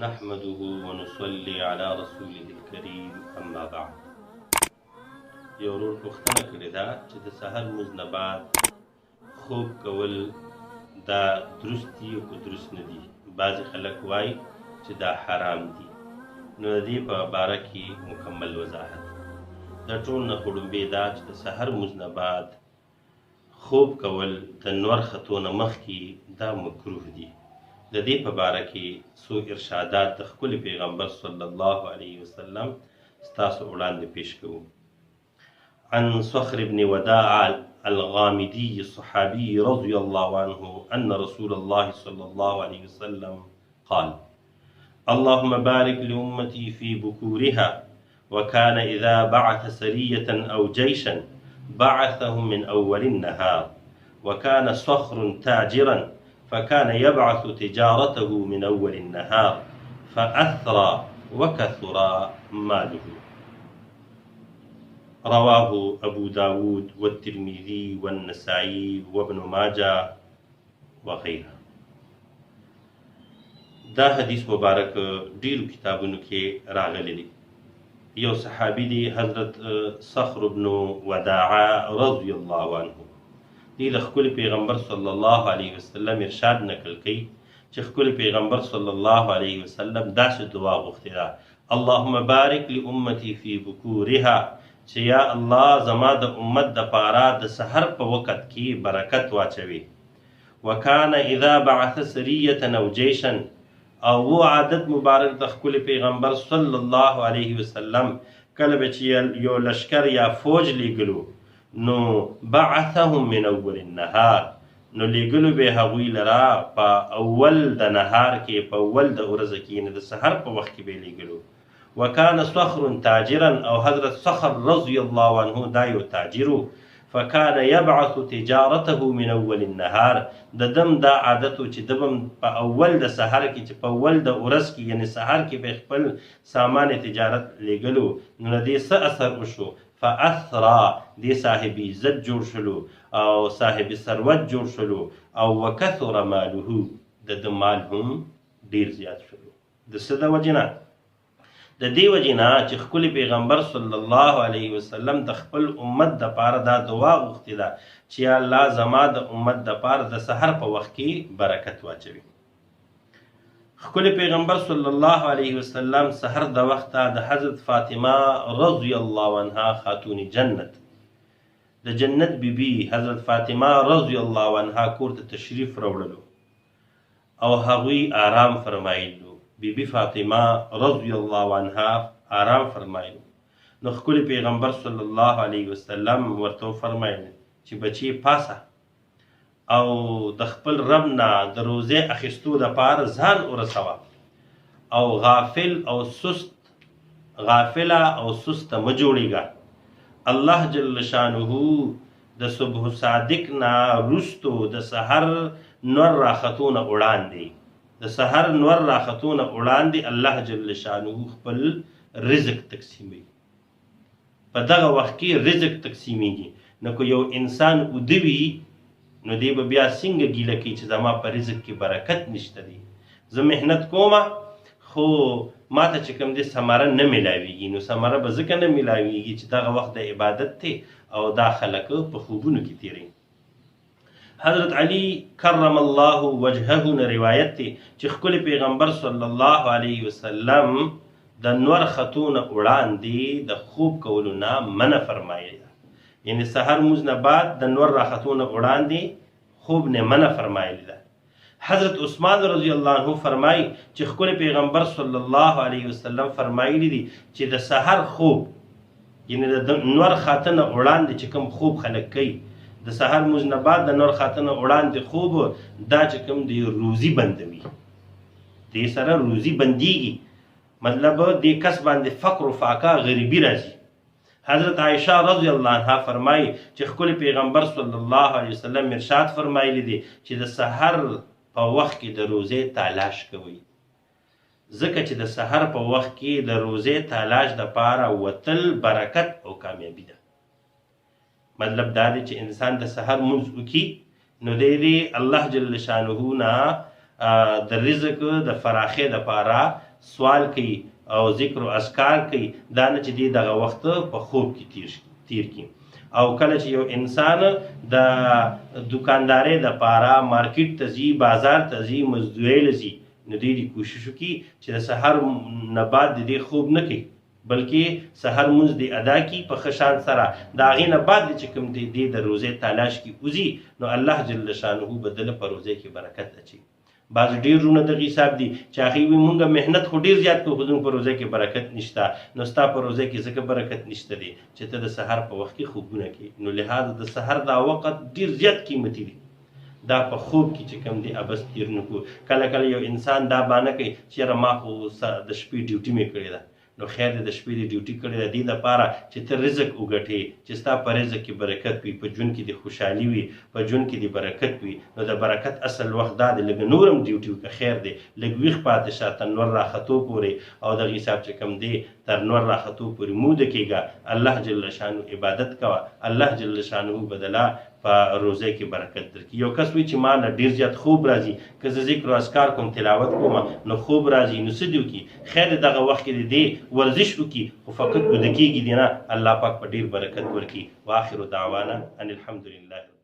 نحمده ونصلي على رسوله الكريم، اما بعد. یو ورور پوښتنه کړې ده چې د سحر لمونځ نه بعد خوب کول دا درست دي او که درست نه دي؟ بعضې خلک وایي چې دا حرام دي، نو د دې په باره کې مکمل وضاحت. د ټول نه خو ړومبی دا چې د سحر لمونځ نه بعد خوب کول د نور ختو نه مخکې دا مکروه دي. د دې په باره کې څو ارشادات د ښکلي پیغمبر صلی الله علیه وسلم ستاسو وړاندې پیش کوو. عن صخر بن وداع الغامدي الصحابي رضي الله عنه أن رسول الله صلى الله عليه وسلم قال: اللهم بارك لأمتي في بكورها، وكان إذا بعث سرية أو جيشا بعثهم من أول النهار، وكان صخر تاجرا فكان يبعث تجارته من أول النهار فأثرى وكثر ماله. رواه أبو داود والترمذي والنسائي وابن ماجه وغيره. دا حدیث مبارک ډیرو کتابونو کې راغلی دی. یو صحابي دی حضرت صخر بن وداعه رضی الله عنه، دی د ښکلي پیغمبر صلی الله علیه وسلم ارشاد نقل کوي چې ښکلي پیغمبر صلی الله علیه وسلم داسې دعا غوښتې ده: اللهم بارک لامتي فی بکورها، چې یا الله زما د امت د پاره د سحر په وخت کې برکت واچوي. وکان اذا بعث سریة او جیشا، او و عادت مبارک د ښکلي پیغمبر صلی الله علیه وسلم کله به چې یو لشکر یا فوج لیږلو نو بعثهم من اول النهار، نو لیږلو به هغوی لره په اول د نهار کې، په اول د ورځ کې، یعنې د سحر په وخت کې به یې لیږلو. وکان صخر تاجرا، او حضرت صخر رضی الله عنه دا یو تاجر و، فکان یبعث تجارته من اول النهار، د دم دا عادت و چې ده به په اول د سحر کې، چې په اول د ورځ کې یعنې سحر کې به خپل سامان تجارت لیږلو. نو له دې څه اثر وشو؟ فاثرا، دې صاحب عزت جوړ شلو او صاحب ثروت جوړ شلو، او وکثر ماله، د ده مال هم ډیر زیات شلو. د څه د وجې نه؟ د دې وجې نه چې ښکلي پیغمبر صلی الله علیه وسلم د خپل امت دپاره دا دعا غوښتې ده چې یا الله زما د امت دپاره د سحر په وخت کې برکت واچوي. ښکلي پیغمبر صلی الله علیه وسلم سحر د وخته د حضرت فاطمه رضی الله عنها خاتون جنت، د جنت بیبي حضرت فاطمه رضی الله عنها کور ته تشریف راوړلو او هغوی آرام فرمایلو. بیبي فاطمه رضی الله عنها آرام فرمایلو. نو ښکلي پیغمبر صلی الله علیه وسلم ورته وفرمایل چې بچې پاسه او د خپل رب نه د روزې اخیستو دپاره ځان ورسوه، او غافل او سست، غافله او سسته مه جوړېږه. الله جل شانه د صبح صادق نه وروستو د سحر نور راختو نه وړاندې، د سحر نور راختو نه وړاندې الله جل شانه خپل رزق تقسیموي. په دغه وخت کې رزق تقسیمیږي. نو که یو انسان اوده وي نو دی به بیا څنګه ګیله کوي چې زما په رزق کې برکت نشته دی، زه محنت کومه خو ما ته چې کوم دی ثمره نه میلاویږي. نو ثمره به ځکه نه میلاویږي چې دغه وخت د عبادت دی او دا خلک په خوبونو کې تېروي. حضرت علی کرم الله وجهه نه روایت دی چې ښکلي پیغمبر صلی الله علیه وسلم د نور ختو نه وړاندې د خوب کولو نه منع فرمایلی ده، یعنې سحر لمونځ نه بعد د نور راختو نه وړاندې خوب نه منع فرمایلی ده. حضرت عثمان رضی الله عنه فرمایي چې ښکلي پیغمبر صلی الله علیه وسلم فرمایلی دي چې د سحر خوب، یعنې د نور خاته نه وړاندې چې کوم خوب خلک کوي، د سحر لمونځ نه بعد د نور خاته نه وړاندې خوب، دا چې کوم دی روزي بندوي، دې سره روزي بندیږي، مطلب دې کس باندې فقر و فاقه غریبي راځي. حضرت عائشہ رضی الله عنها فرمایي چې ښکلي پیغمبر صلی الله علیه وسلم ارشاد فرمایلی دی چې د سحر په وخت کې د روزې تلاش کوئ، ځکه چې د سحر په وخت کې د روزې تلاش دپاره وتل برکت او کامیابي ده. مطلب دا دی چې انسان د سحر لمونځ وکړي نو دی دې الله جل شانه نه د رزق د فراخې د پاره سوال کوي او ذکر او اذکار کوي، دا نه چې دی دغه وخت په خوب کې تیر کړي. او کله چې یو انسان د دکاندارۍ د پاره مارکیټ ته ځي، بازار ته ځي، مزدورۍ له ځي، نو دی دې کوشش وکړي چې د سهار نه بعد د دې خوب نه کوي، بلکې سهار مونځ دې ادا کړي په ښه شان سره، د هغې نه بعد چې کوم دی دې د روزۍ تلاش کې وځي، نو الله جل شانه به دله په روزۍ کې برکت اچوي. بعض ډېر وروڼه دغه حساب دي چې هغوی وایي مونږ محنت خو ډېر زیات کوو خو زموږ په روزۍ کې برکت نشته. نو ستا په روزۍ کې ځکه برکت نشته دی چې ته د سهار په وخت کې خوبونه کوې. نو لهذا د سهار دا وخت ډېر زیات قیمتي دی، دا په خوب کې چې کوم دی ابس تیر نه کړو. کله کله یو انسان دا بانه کوي چې یاره ما خو د شپې ډیوټي مې کړې ده، نو خیر دی د شپې دې ډیوټي کړې ده، دې دپاره چې ته رزق وګټې، چې ستا په رزق کې برکت وي، په ژوند کې دې خوشحالي وي، په ژوند کې دې برکت وي. نو د برکت اصل وخت دا دی، لږ نور هم ډیوټي وکړه، خیر دی لږ ویښ پاتې شه تر نور راختو پورې، او دغه حساب چې کوم دی تر نور راختو پورې موده کېږه، الله جل شانه عبادت کوه، الله جل شانه بدله په روزۍ کې برکت درکړي. یو کس وایي چې ما له ډېر زیات خوب راځي، که زه ذکر او اذکار کوم، تلاوت کوم، نو خوب راځي، نو څه دې وکړي؟ خیر دی دغه وخت کې دې ورزش وکړي، خو فقط ویده کېږي دې نه، الله پاک په ډېر برکت ورکړي. واخر دعوانا ان الحمد لله.